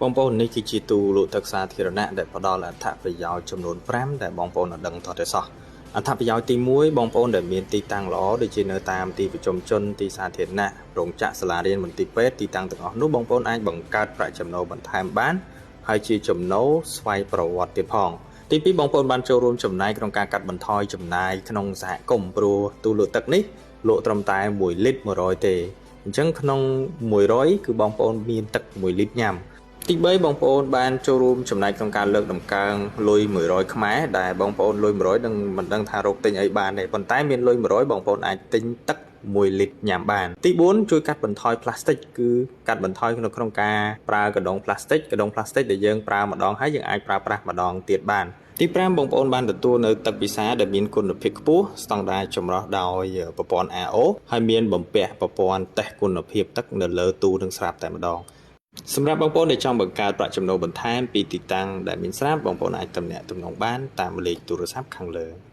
បងប្អូននេះគឺជាទូលក់ទឹកសាធារណៈដែលផ្ដល់អត្ថប្រយោជន៍ចំនួន5ដែលបងប្អូនអត់ដឹងទាល់តែសោះអត្ថប្រយោជន៍ទី1បងប្អូនដែលមានទីតាំងល្អដូចជានៅតាមទីប្រជុំជនទីសាធារណៈរោងចក្រសាលារៀនមន្ទីរពេទ្យទីតាំងទាំងអស់នោះបងប្អូនអាចបង្កើតប្រាក់ចំណូលបន្ថែមបានហើយជាចំណូលស្វ័យប្រវត្តិទៀតផងទី2បងប្អូនបានចូលរួមចំណែកក្នុងការកាត់បន្ថយចំណាយក្នុងសហគមន៍ព្រោះទូលក់ទឹកនេះលក់ត្រឹមតែ1លីត្រ100ទេអញ្ចឹងក្នុង100គឺបងប្អូនមានទឹក1លីត្រញ៉ាំទី3បងប្អូនបានចូលរួមចំណែកក្នុងការលើកតម្កើងលុយ100ខ្មែរដែលបងប្អូនលុយ100នឹងមិនដឹងថារកទិញអីបានទេប៉ុន្តែមានលុយ100បងប្អូនអាចទិញទឹក1លីត្រញ៉ាំបានទី4ជួយកាត់បន្ថយផ្លាស្ទិកគឺកាត់បន្ថយនៅក្នុងការប្រើកណ្ដុងផ្លាស្ទិកកណ្ដុងផ្លាស្ទិកដែលយើងប្រើម្ដងហើយយើងអាចប្រើប្រាស់ម្ដងទៀតបានទី5បងប្អូនបានទទួលនៅទឹកពិសាដែលមានគុណភាពខ្ពស់ស្តង់ដារចម្រោះដោយប្រព័ន្ធ RO ហើយមានបំពាក់ប្រព័ន្ធតេស្តគុណភាពទឹកនៅលើទូនឹងស្រាប់តែម្ដងសម្រាប់បងប្អូនដែលចង់បង្កើតប្រាក់ចំណូលបន្ថែមពីទីតាំងដែលមានស្រាប់បងប្អូនអាចទំនាក់ទំនងបានតាមលេខទូរស័ព្ទខាងលើ។